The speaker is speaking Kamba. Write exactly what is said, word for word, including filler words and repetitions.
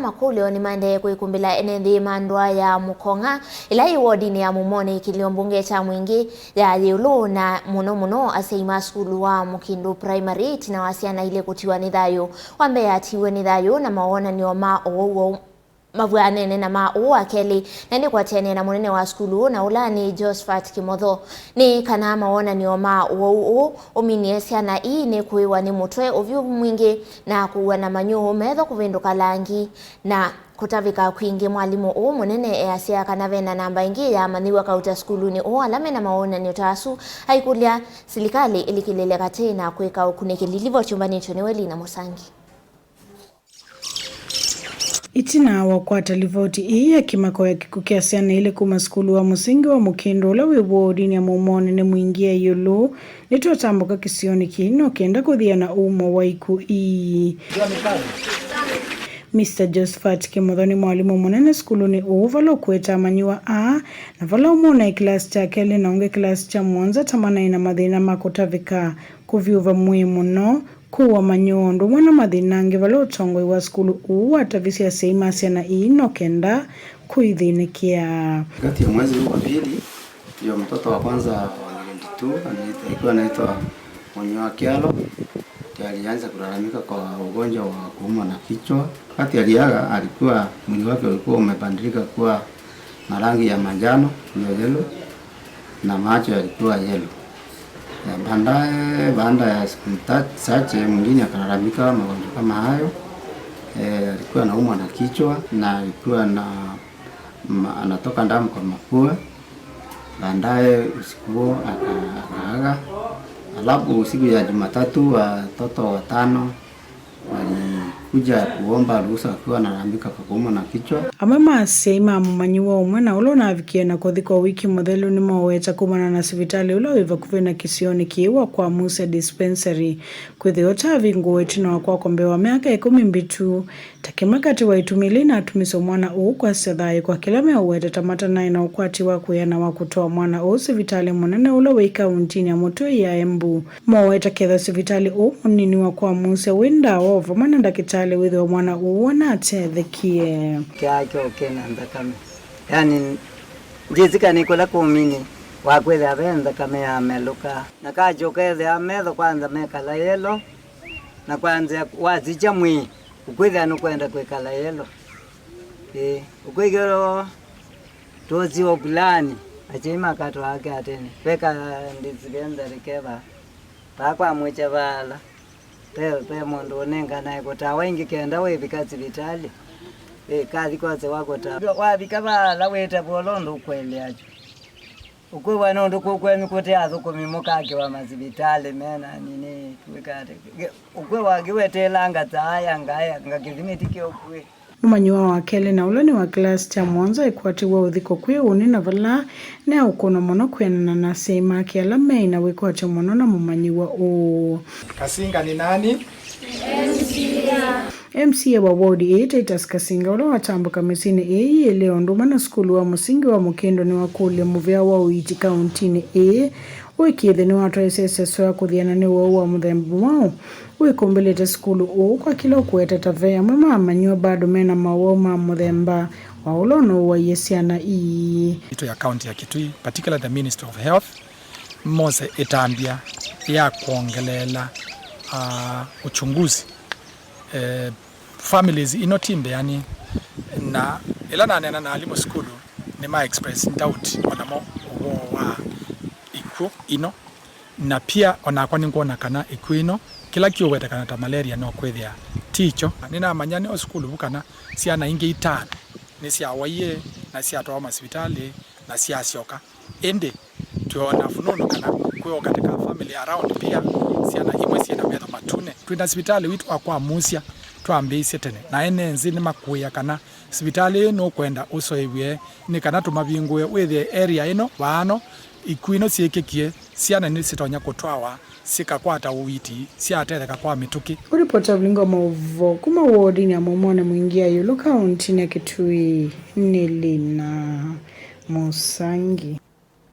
Makũlyo nĩmaendee kwĩkumbĩla ene nthĩ ma ndũa ya Mũkong'a, ĩla yĩ wodinĩ ya Mũmonĩ, kĩlĩo mbunge kya Mwingĩ ya ĩũlũ, na mũno mũno asyai ma sukulu wa Mũkindũ Primary, ĩtina wa syana ilĩ kũtiwa nĩ thayũ. Wa mbee atiiwe nĩ thayũ na mawonany'o ma ũwau mavw'anene na ma ũũ wa kelĩ, na ĩndĩ kwatene na mũnene wa sukulu ũũ, na ũla nĩ Josphat Kĩmotho, nĩ kana mawonany'o ma ũwau ũũ ũminie syana ii nĩ kũĩwa nĩ mũtwe, ũvyũ mwingĩ, na kũua na manyũũ, metho kũvĩndũka langi, na kũtavĩka kwingĩ. Mwalimũ ũũ mũnene easya kana ve na namba ĩngĩ ya amanyĩw'a kauta sukulunĩ ũũ ala me na mawonany'o ta asu, aikũlya silikalĩ ĩlikĩlĩle katĩ na kwĩka ũkunĩkĩli. Livoti yũmbanĩtw'e nĩ Welina Mũsangi. Ĩtina wa kũkwata livoti ĩĩ ya kĩmako ya kĩkw'ũ kya syana ilĩ kuma sukulu wa mũsingi wa Mũkĩndũ ũla wĩ wodinĩ ya Mũmonĩ nĩ Mwingĩ ya ĩũlũ, nĩtwatambũka kĩsionĩ kĩĩ no kenda kũthiana umo wa ikw'ũ ii. Mister Josphat Kĩmotho nĩ mwalimũ mũnene sukulunĩ ũũ, vala ũkũeta amanyĩw'a aa, na vala ũmwe ũnaĩ kĩlasi kya kelĩ na ũngĩ kĩlasi kya mũonza ta manaĩ na mathĩna ma kũtavĩka, kũvyũva mwĩĩ mũno, kũua manyũũ, ũndũ ũmwe na mathĩna angĩ, vala ũtongoi wa sukulu ũũ watavisye asyai ma syana ii no kenda kũithĩnĩkĩa. Kati ya mwezi huu wa pili, ndio mtoto wa kwanza wa grade two, anaitwa, alikuwa anaitwa Munywa Kialo, ndio alianza kulalamika kwa ugonjwa wa kuumwa na kichwa. Wakati aliaga, alikuwa, mwili wake ulikuwa umebadilika kuwa na rangi ya manjano, hiyo yellow, na macho yalikuwa yellow. Ya baadaye, baada ya siku ta-, chache, mwingine akalalamika magonjwa kama hayo. Eh, alikuwa anaumwa na kichwa na alikuwa na ma-, anatoka damu kwa mapua. Baadaye usiku huo aka-, akaaga. Alafu siku ya Jumatatu, watoto watano walikuja kuomba ruhusa wakiwa wanalalamika kwa kuumwa na kichwa. Amwe ma asyai ma mũmanyĩw'a ũmwe na ũla ũnavikie na kũthikwa wiki mũthelu nĩmoweta kumana na sivitalĩ ũla wĩ vakuvĩ na kĩsionĩ kĩĩ wa Kwamusia Dispensary kwĩthĩwa ũtavingũwe ĩtina wa kwakwa mbee wa myaka ĩkũmi mbitu. Ta kĩmwe katĩ wa itumi ila inatumisye mwana ũũ kwasya thayũ kwa kĩla meũweta ta matanaĩ na ũkwati wa kwĩana wa kũtwaa mwana ũũ sivitalĩ mũnene ũla wĩ kauntinĩ ya Mutui ya Embu. Moweta kethwa sivitalĩ ũũ mũnini wa Kwamusia wĩ ndawa o vamwe na ndakĩtalĩ wĩthĩwa mwana ũũ anatethekie. Kyaa kyokena nthakame. Yani, ndyĩsĩ kana nĩ kũla kũmini wakwĩthĩa ve nthakame yamelũka. Na kacho kethĩa metho kwanza mekala yelo, na kwanza wasikya mwĩĩ, ũkwĩthĩa nũkwenda kwĩkala yelo. Ĩĩ, ũkwĩkĩlwa twosi o vulani, asyai makatwaa ake atene, veka dispensary keva, vaa kwa mũkye vaala, ve, ve mũndũ ũnenganae kũtawa ĩngĩ kenda wĩvika sivitalĩ. Ĩĩ, kathi kose wa kũtawa. Wavika vaala wĩtavwa ũla ũndũ ũkũeleakyo. Ũkwĩwa nũndũ kũu kwenyu kũte athũkũmi mũkakĩwa masivitalĩ mena nini, twĩka atĩ? Ũkwĩwa ngĩweteelanga tsaaya ngaya nga kĩthimi ti kĩũkw'ĩ. Mũmanyĩw'a wa kelĩ na ũla nĩ wa kĩlasi kya mũonza ĩkwatĩw'a ũthiko kwĩ ũnĩ na vala neũkũnwa mũno kwĩanana na asyai make ala meĩ na wĩkwatyo mũno na mũmanyĩw'a ũũ. Kasinga ni nani? M C A wa wodi ĩĩ, Titus Kasinga, ũla watambũka mĩsyĩnĩ ĩĩ yĩlĩ o ũndũ ũmwe na sukulu wa mũsingi wa Mũkĩndũ, nĩwakũlya mũvĩa wa ũiiti kauntinĩ ĩĩ ũĩkĩĩthye nĩwatwaĩsye ĩseso ya kũthiana nĩ ũwau wa mũthemba mwaũ wĩkumbĩlĩte sukulu ũũ, kwa kĩla ũkũweta ta ve amwe ma amanyĩw'a bado mena mawau ma mũthemba wa ũla ũnauaie syana ii. Itũ ya kaunti ya Kitui, particularly the Ministry of Health, mose ĩtambya ya kwongeleela, ah, uchunguzi. Eh, families ino ti mbeani, na ĩla naneena na alimũ sukulu, nĩma express doubt onamo ũvoo wa ikw'ũ ino, na pia onakwa nĩngwona kana ikw'ũ ino, kĩla kĩũwetekana ta malaria no kwĩthĩa ti kyo. Nĩnamanya nĩ o sukulu vu kana syana ingĩ itano nĩsyawaie na syatwawa masivitalĩ na syasyoka. Ĩndĩ twĩona fununu kana kwĩ o katĩ ka family around pia syana imwe syĩ na metho matune. Twĩ na sivitalĩ witũ wa Kwamusia twambĩĩsye tene, na ene nzĩ nĩmakũĩa kana sivitalĩ ĩĩ nũkwenda ũsoĩw'e nĩ kana tũmavingũe, wĩthĩe area ĩno vaano ikw'ũ ino syĩkĩkie, syana nĩsitonya kũtwawa sikakwata ũiiti, syatetheka kwa mĩtũkĩ. Ũripota ũvingwa maũvoo kuma wodinĩ ya Mũmonĩ Mwingĩ ya ĩũlũ kauntinĩ ya Kitui nĩ Lina Mũsangi.